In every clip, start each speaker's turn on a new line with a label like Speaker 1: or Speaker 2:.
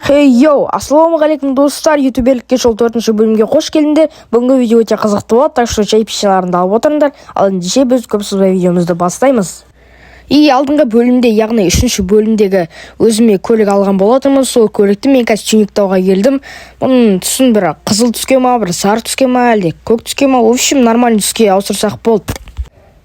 Speaker 1: Хей, йоу, ассалаумағалейкум, достар! Ютуберлікке жол төртінші бөлімге қош келдіңдер. Бүгінгі видео өте қызықты болады, так что чай печеньеларыңды алып отырыңдар. Ал ендеше біз көп созбай видеомызды бастаймыз. И алдыңғы бөлімде, яғни үшінші бөлімдегі өзіме көлік алған болатынмын. Сол көлікті мен қазір тюнингтауға келдім. Бұның түсін бір қызыл түске ма, бір сары түске ма, әлде көк түске ма, в общем, нормальный түске ауыстырсақ болды.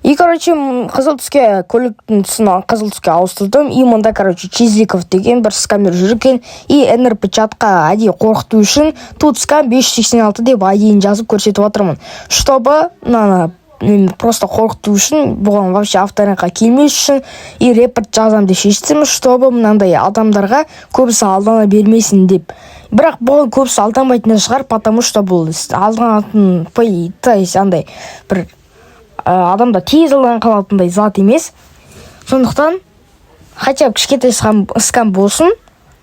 Speaker 1: И, короче, қызыл түске, көліктің түсін қызыл түске ауыстырдым. И мында, короче, Чизликов деген бір скамер жүр екен. И НРП чатқа әдейі қорқыту үшін «тут скам 586» деп айдиін жазып көрсетіп жатырмын, чтобы мынаны мен просто қорқыту үшін, бұған вообще авторынокқа келмес үшін. И репорт жазамын деп шештім, чтобы мынандай адамдарға көбісі алдана бермесін деп. Бірақ бұған көбісі алданбайтын да шығар, потому что бұл алданатын, то есть андай бір адамда тез алданып қалатындай зат емес. Сондықтан хотя бы кішкентай скам болсын,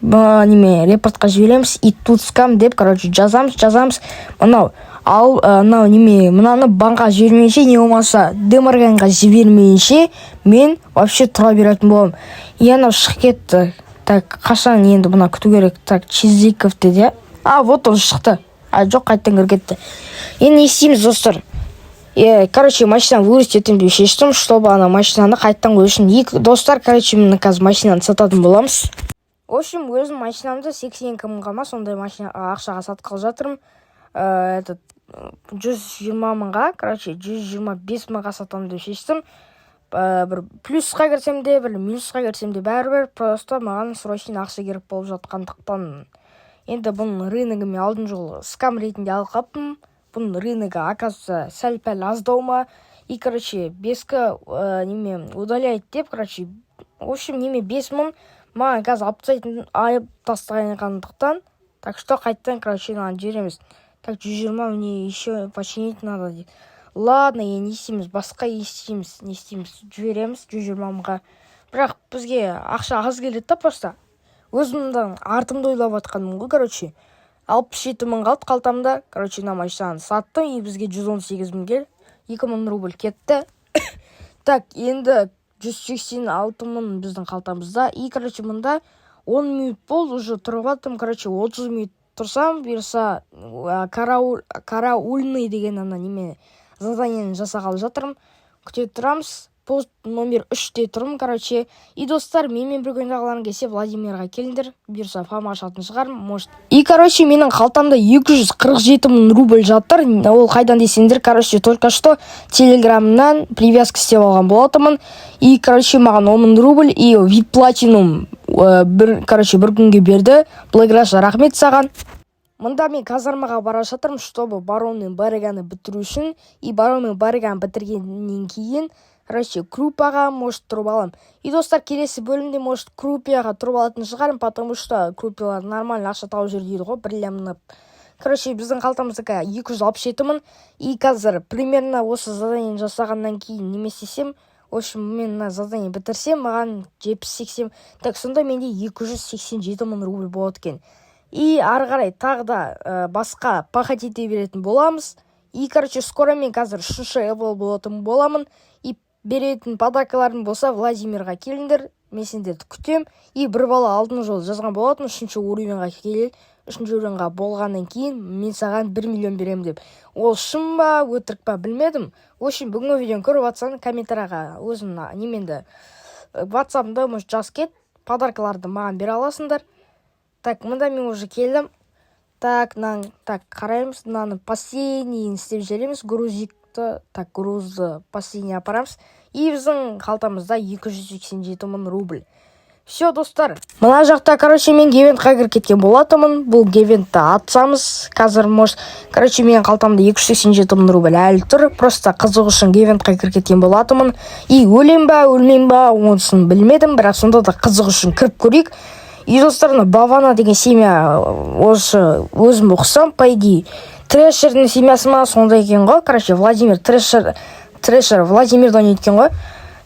Speaker 1: неме, репортқа жібереміз. И «тут скам» деп, короче, жазамыз, жазамыз. Мынау ал мынау неме, мынаны банкқа жібермейінше, не болмаса деморганға жібермейінше, мен вообще тұра беретін боламын. И анау шығып кетті. Так, қашан енді мына күту керек? Так, Чизиков деді. А, вот он шықты. А, жоқ, қайтадан кіріп кетті. Енді не істейміз, достар? Короче, машинаны выручить етемін деп шештім, чтобы ана машинаны қайтадан қою үшін. Екі достар, короче, міне, қазір машинаны сататын боламыз. В общем, өзім машинамды 82 мыңға ма, сондай машина ақшаға сатқалы жатырмын. Этот 120 мыңға, короче, 125 мыңға сатамын деп шештім. Бір плюсқа кірсем де, бір минусқа кірсем де, бәрібір, просто маған срочно ақша керек болып жатқандықтан. Енді бұның рыногы, мен алдын жолы скам ретінде алып қалыппын. Бұның рыногы, оказывается, сәл пәл аздау ма. И, короче, бескі неме удаляет деп, короче, в общем, неме, 5000 маған қазір алып тастайтын, айып тастағандықтан. Так что қайтадан, короче, мынаны жібереміз. Так, 120 мне еще починить надо дейді. Ладно, енді не істейміз басқа? Не істейміз, не істейміз? Жібереміз 120 мыңға. Бірақ бізге ақша аз келеді да, просто өзімнің артымды ойлап жатқаным ғой. Короче, 67 мың қалды қалтамда. Короче, мына машинаны саттым, и бізге 118 мың кел, 2000 рубль кетті. Так, енді 186 мың біздің қалтамызда. И, короче, мында 10 минут болды уже тұрып жатырмын. Короче, 30 минут тұрсам, бұйырса, караульный деген ана неме, заданиені жасағалы жатырмын. Күте тұрамыз. Пост номер 3-те тұрмын, короче. И, достар, менімен бірге ойнағыларың келсе, Владимирға келіңдер. Бұйырса, фама ашатын шығармын, может. И, короче, менің қалтамда 247 мың рубль жатыр. Ол қайдан десеңдер, короче, только что телеграмнан привязка істеп алған болатынмын. И, короче, маған 10 мың рубль и вип платинум бір, короче, бір күнге берді. Блэк Раша, рахмет саған. Мында мен казармаға бара жатырмын, чтобы барон мен барыганы бітіру үшін. И барон мен барыганы бітіргеннен кейін, короче, крупаға, может, тұрып аламын. И, достар, келесі бөлімде, может, крупияға тұрып алатын шығармын, потому что крупиялар нормально ақша тауып жүр дейді ғой, бір лямнап. Короче, біздің қалтамызда 267 мың. И қазір примерно осы задание жасағаннан кейін неме істесем, в общем, мен мына задание бітірсем, маған 70-80, так, сонда менде 287 мың рубль болады екен. И ары қарай тағы да басқа пахать ете беретін боламыз. И, короче, скоро мен қазір үшінші левел болатын боламын. И беретін подаркаларым болса, Владимирға келіңдер, мен сендерді күтем. И бір бала алдыңғы жолы жазған болатын: «Үшінші уровеньға кел, үшінші уровеньға болғаннан кейін мен саған 1 миллион беремін», — деп. Ол шын ба, өтірік па, білмедім. В общем, бүгінгі видеоны көріп жатсаң, комментарийға өзіңнің неменді, ватсабымды, может, жазып кет, подаркаларды маған бере аласыңдар. Так, мында мен уже келдім. Так, мынаны, так, қараймыз, мынаны последнийін істеп жібереміз, грузикті. Так, грузды последний апарамыз. И біздің қалтамызда 287 мың рубль. Все, достар, мына жақта, короче, мен гевентқа кіріп кеткен болатынмын. Бұл гевентті атсамыз қазір, может. Короче, менің қалтамда 287 мың рубль әлі тұр. Просто қызық үшін гевентқа кіріп кеткен болатынмын. И өлем ба, өлмеймін ба, онысын білмедім, бірақ сонда да қызық үшін кіріп көрейік. И, достар, мына Бавана деген семья, осы өзім ұқсам, по идее, Трэшердің семьясы ма, сондай екен ғой. Короче, Владимир Трэшер, Трэшер Владимирді ойнайды екен ғой.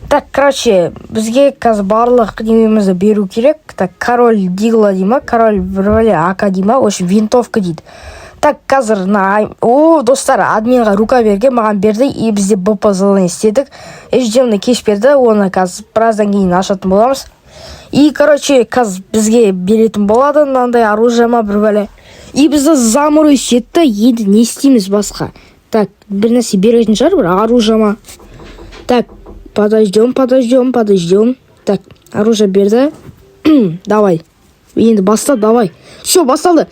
Speaker 1: Так, короче, бізге қазір барлық немемізді беру керек. Так, король дигла дей ма, король бір бәле ака дей ма, в общем, винтовка дейді. Так, қазір мына, о, достар, админға рука берген, маған берді. И бізде БП задание істедік, ежедневный кеш берді, оны қазір біраздан кейін ашатын боламыз. И, короче, қазір бізге беретін болады мынандай оружие ма, бір бәле. И бізді заморозить етті. Енді не істейміз басқа? Так, бір нәрсе беретін шығар, бір оружие ма. Так, подождем, подождем, подождем. Так, оружие берді. Давай, енді баста, давай. Все, басталды.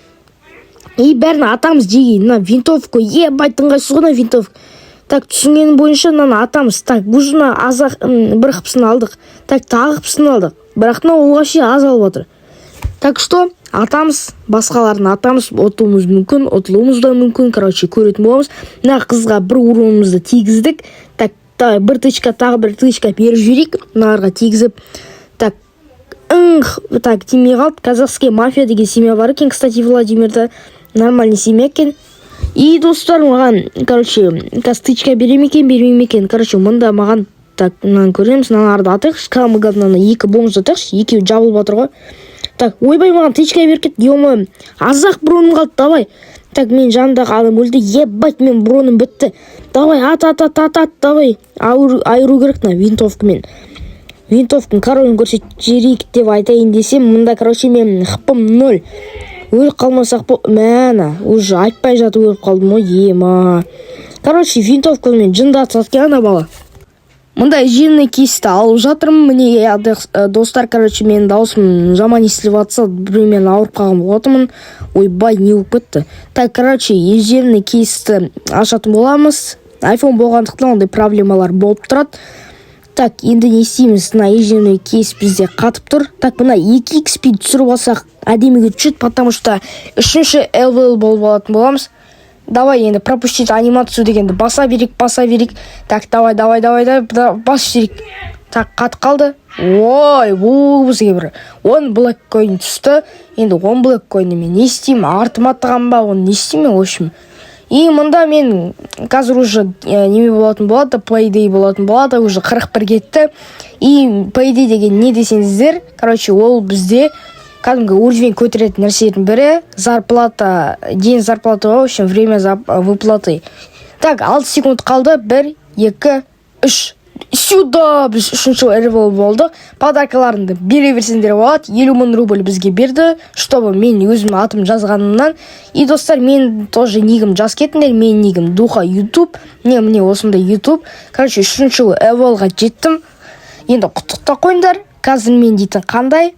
Speaker 1: И бәрін атамыз деген. Мына винтовка, ебать, ыңғайсыз ғой мына винтовка. Так, түсінгенім бойынша, мынаны атамыз. Так, уже мына аз бір хпсын алдық. Так, тағы хпсын алдық, бірақ мынау ол вообще аз алып отыр. Так что атамыз, басқаларын атамыз. Ұтуымыз мүмкін, ұтылуымыз да мүмкін. Короче, көретін боламыз. Мына қызға бір уронымызды тигіздік. Так, давай, бір тычка, тағы бір тычка беріп жіберейік мыналарға тигізіп. Так, ыңх. Так, тимей қалды. «Казахский мафия» деген семья бар екен, кстати, Владимирда. Нормальный семья екен. И, достар, маған, короче, қазір тычка бере ме екен, бермей ме екен? Короче, мында маған. Так, мынаны көреміз, мыналарды атайықшы. Самое главное, мына екі бомжды атайықшы, екеуі жабылып жатыр ғой. Так, ойбай, маған тычка беріп кетті. Е, аз ақ броным қалды. Давай. Так, менің жанымдағы адам өлді. Ебать, мен броным бітті. Давай, ат, ат, ат, ат, ат, давай. Айыру керек мына винтовкамен. Винтовканың королін көрсетіп жіберейік деп айтайын десем, мында, короче, менің хпым ноль. Өліп қалмасақ, мәна, уже айтпай жатып өліп қалдым ғой, ема. Короче, винтовкамен жындатып екен ана бала. Мындай жеңіл кейсті алып жатырмын міне. Достар, короче, менің дауысым жаман естіліп жатса, примерно ауырып қалған болатынмын. Ойбай, не болып кетті? Так, короче, ежедневный кейсті ашатын боламыз. Айфон болғандықтан, ондай проблемалар болып тұрады. Так, енді не істейміз? Мына ежедневный кейс бізде қатып тұр. Так, мына 2 XP түсіріп алсақ, әдеміге түседі, потому что үшінші лвл болып алатын боламыз. Давай, енді «пропустить анимацию» дегенді баса берейік, баса берейік. Так, давай, давай, давай, давай, басып жіберейік. Так, қатып қалды. Ой, бұл бізге бір 10 блэк койн түсті. Енді 10 блэк койнды мен не істеймін? Артыма тығамын ба оны, не істеймін, в общем? И мында мен қазір уже неме болатын болады, пейдей болатын болады. Уже 41 кетті. И пейдей деген не десеңіздер, короче, ол бізде кәдімгі уровень көтеретін нәрселердің бірі. Зарплата, день зарплаты ғой, в общем, время выплаты. Так, 6 секунд қалды. Бір, екі, үш. Сюда! Біз үшінші левел болдық. Подаркаларыңды бере берсеңдер болады. 50 000 рубль бізге берді, чтобы мен өзім атым жазғанымнан. И, достар, мен тоже нигім жазып кетіңдер. Менің нигім Духа Ютуб. Не, міне, осындай Ютуб. Короче, үшінші левелға жеттім. Енді құттықтап қойыңдар. Қазір мен дейтін қандай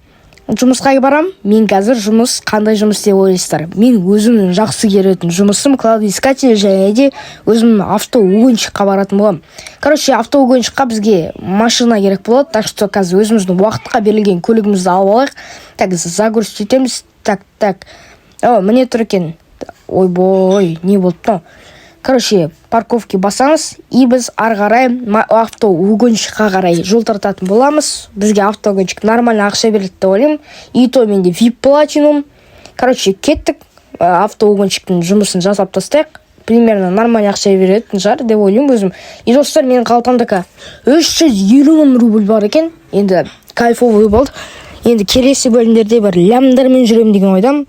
Speaker 1: жұмысқа барам? Мен қазір жұмыс, қандай жұмыс деп ойлайсыздар? Мен өзімнің жақсы көретін жұмысым кладоискатель және де өзім автоугонщикқа баратын боламын. Короче, автоугонщикқа бізге машина керек болады. Так что қазір өзіміздің уақытқа берілген көлігімізді алып алайық. Так, загрузить етеміз. Так, так, о, міне тұр екен. Ойбой, не болды мынау? Короче, парковке басамыз, и біз ары қарай автоугонщикқа қарай жол тартатын боламыз. Бізге автоугонщик нормально ақша береді деп ойлаймын. И то менде вип платинум. Короче, кеттік. Автоугонщиктің жұмысын жасап тастайық. Примерно нормально ақша беретін шығар деп ойлаймын өзім. И, достар, менің қалтамда 350 000 рубль бар екен. Енді кайфовый болды. Енді келесі бөлімдерде бір лямдармен жүремін деген ойдамын.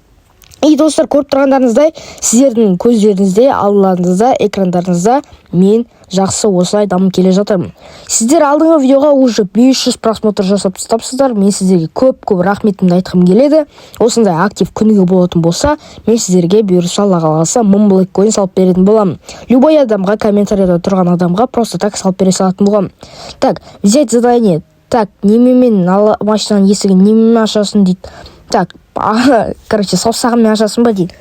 Speaker 1: И, достар, көріп тұрғандарыңыздай, сіздердің көздеріңізде, алдыларыңызда, экрандарыңызда мен жақсы осылай дамып келе жатырмын. Сіздер алдыңғы видеоға уже 500 просмотр жасап тастапсыздар. Мен сіздерге көп көп рахметімді айтқым келеді. Осындай актив күніге болатын болса, мен сіздерге, бұйырса, Алла қаласа, 1000 блэк койн салып беретін боламын. Любой адамға, комментарияда тұрған адамға просто так салып бере салатын боламын. Так, взять задание. Так, немемен машинаның есігін немемен ашасың дейді. Так, короче, саусағыммен ашасың ба дейді.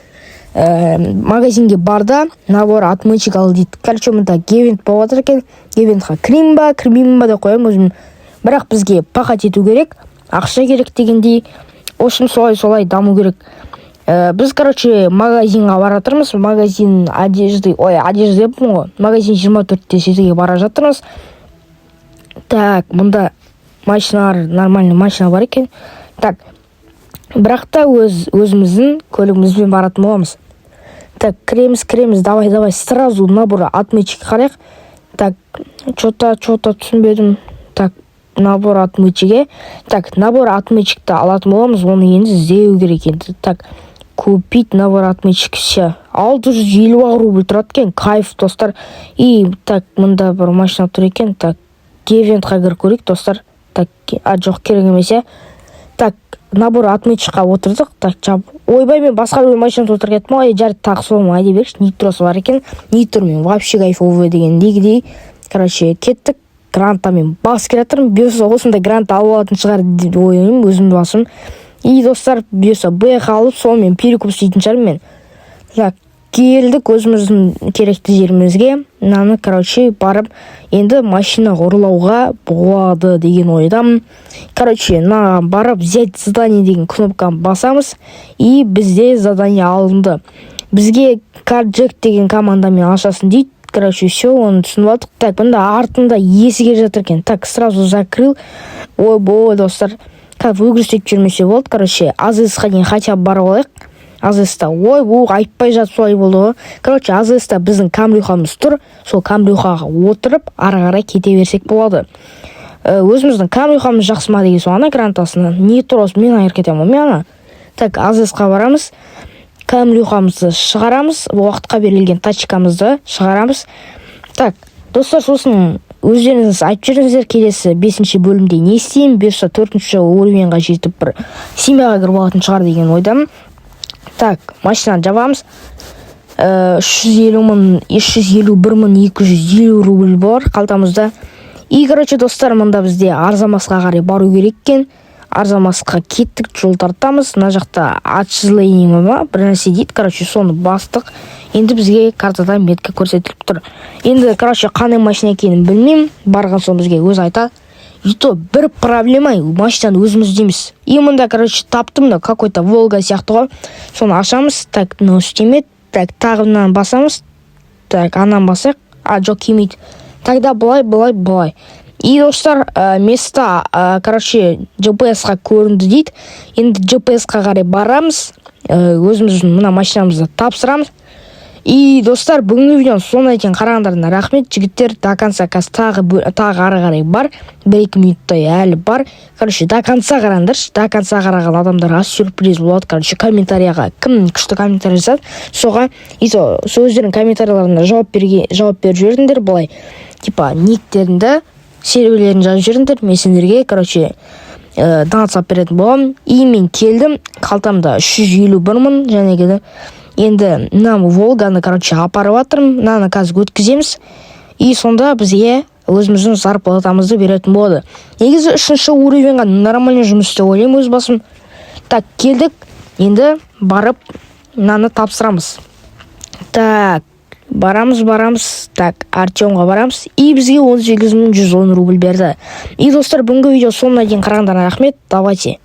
Speaker 1: Магазинге бар да, набор отмычек ал дейді. Короче, мында гевент болып жатыр екен. Гевентқа кірейін ба, кірмеймін ба деп қоямын өзім. Бірақ бізге пахать ету керек, ақша керек дегендей. В общем, солай солай даму керек. Біз, короче, магазинға бара жатырмыз. Магазин одежды, ой, одежда деппін ғой, магазин 24/7-ге бара жатырмыз. Так, мұнда машиналар, нормальный машина бар екен. Так, бірақ та өз өзіміздің көлігімізбен баратын боламыз. Так, кіреміз, кіреміз, давай, давай, сразу набор отмычек қарайық. Так, че-то, че-то түсінбедім. Так, набор отмычек. Так, набор отмычекті алатын боламыз. Оны енді іздеу керек енді. Так, купить набор отмычек. Все, 650 рубль тұрады екен. Кайф, достар. И так, мында бір машина тұр екен. Так, гевентқа кіріп көрейік, достар. Так, а, жоқ, керек емес, иә. Набор отмычка отырдық. Так, жап. Ойбай, мен басқа біреу машинада отырып кеттім ғой. Жарайды, тағы сол айдай берейікші. Нитросы бар екен, нитромен вообще кайфовый дегендегідей. Короче, кеттік. Грантамен бас келе жатырмын. Бұйырса, осындай грант алып алатын шығар деп ойлаймын өзім басым. И, достар, бұйырса, бэха алып, сонымен перекуп істейтін шығармын мен. Так, келдік өзіміздің керекті жерімізге. Мынаны, короче, барып енді машина ұрлауға болады деген ойдамын. Короче, мынаған барып, «Взять задание» деген кнопканы басамыз, и бізде задание алынды. Бізге Карджек деген командамен ашасын дейді. Короче, все, оны түсініп алдық. Так, мында артында иесі келе жатыр екен. Так, сразу закрыл. Ойбой, достар, как выгрузить етіп жүрмесе болды. Короче, АЗС-қа дейін хотя бы барып алайық. АЗС-та, ойбу, айтпай жатып солай болды ғой. Короче, АЗС-та біздің камрюхамыз тұр. Сол камрюхаға отырып, ары қарай кете берсек болады. Өзіміздің камрюхамыз жақсы ма деген соң, ана грантасынан не тұр осы, мен айырып кетемін ғой мен ана. Так, АЗС-қа барамыз, камрюхамызды шығарамыз, уақытқа берілген тачкамызды шығарамыз. Так, достар, сосын өздеріңіз айтып жүріңіздер, келесі бесінші бөлімде не істеймін. Бұйырса, төртінші уровеньға жетіп, бір семьяға кіріп алатын шығар деген ойдамын. Так, машинаны жабамыз. 350 мың, 351 250 рубль бар қалтамызда. И, короче, достар, мында бізде Арзамасқа қарай бару керек екен. Арзамасқа кеттік, жол тартамыз. Мына жақта отчисление ма, бір нәрсе дейді. Короче, соны бастық. Енді бізге картада метка көрсетіліп тұр. Енді, короче, қандай машина екенін білмеймін, барған соң бізге өзі айтады. И то бір проблема: машинаны өзіміз іздейміз. И мында, короче, таптым, мына какой то Волга сияқты ғой, соны ашамыз. Так, мынау істемеді. Так, тағы мынаны басамыз. Так, ананы басайық. А, жоқ, келмейді. Тогда былай, былай, былай. И, достар, место, короче, GPS-қа көрінді дейді. Енді GPS-қа қарай барамыз, өзіміздің мына машинамызды тапсырамыз. И, достар, бүгінгі видеоны соңына дейін қарағандарына рахмет, жігіттер. До конца. Қазір тағы ары қарай бар, 1-2 минуттай әлі бар. Короче, до конца қараңдаршы. До конца қараған адамдарға сюрприз болады. Короче, комментарияға кім күшті комментарий жазады, соған. И сол өздерінің комментарийларына жауап беріп жіберіңдер. Былай, типа, никтеріңді, серверлерін жазып жіберіңдер, мен сендерге, короче, донат салып беретін боламын. И мен келдім, қалтамда 351 мың. Және енді мына Волганы, короче, апарып жатырмын. Мынаны қазір өткіземіз, и сонда бізге өзіміздің зарплатамызды беретін болады. Негізі, үшінші уровеньға нормально жұмыс істеп ойлаймын өз басым. Так, келдік. Енді барып мынаны тапсырамыз. Так, барамыз, барамыз. Так, Артемға барамыз, и бізге 18 110 рубль берді. И, достар, бүгінгі видео соңына дейін қарағандарыңа рахмет. Давайте.